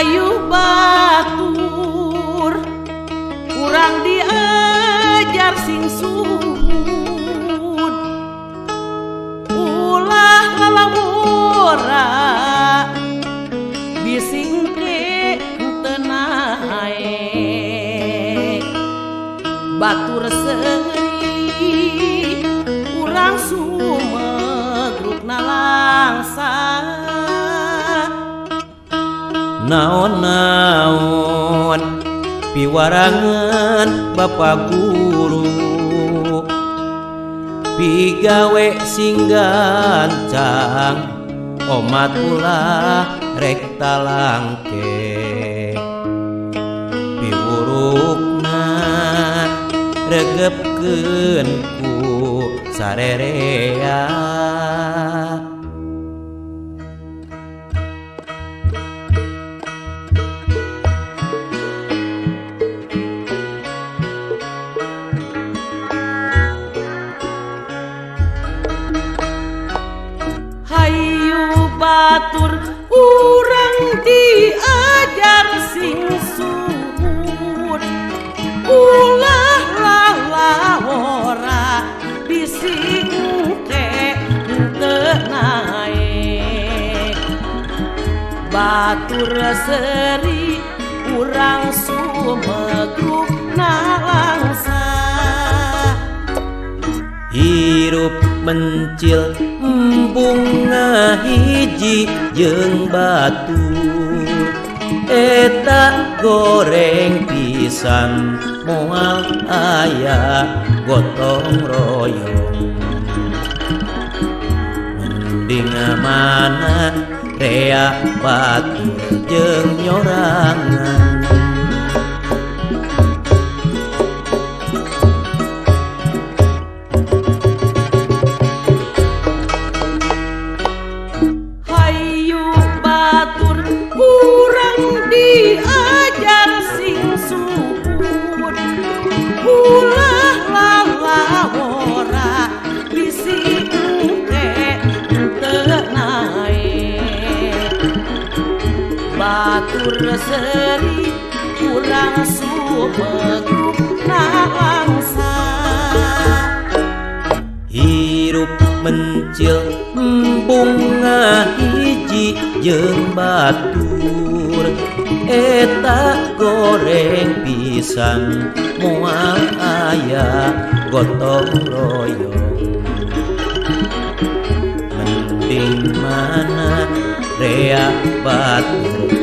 Hayu batur urang diajar sing suhud, ulah lalawora bising ke teu naek. Batur seuri urang sumegruk nalangsa. Naon-naon piwarangan Bapak Guru, pigawe sing gancang omat ulah rek talangke. Piwurukna regepkeun ku sarerea. Hayu batur urang diajar sing suhud, ulah lalawora bising ke teu naek. Batur seuri urang sumegruk nalangsa. Hirup mencil bunga hiji jeung batur, eta goreng pisan moal aya gotong royong. Mending mana rea batur jeung nyorangan. Hayu batur urang diajar sing suhud, ulah lalawora bising ke teu naek. Batur seuri urang sumegruk nalangsa. Hirup mencil bunga hiji jeung batur, eta goreng pisan moal aya gotong royong. Mending mana rea batur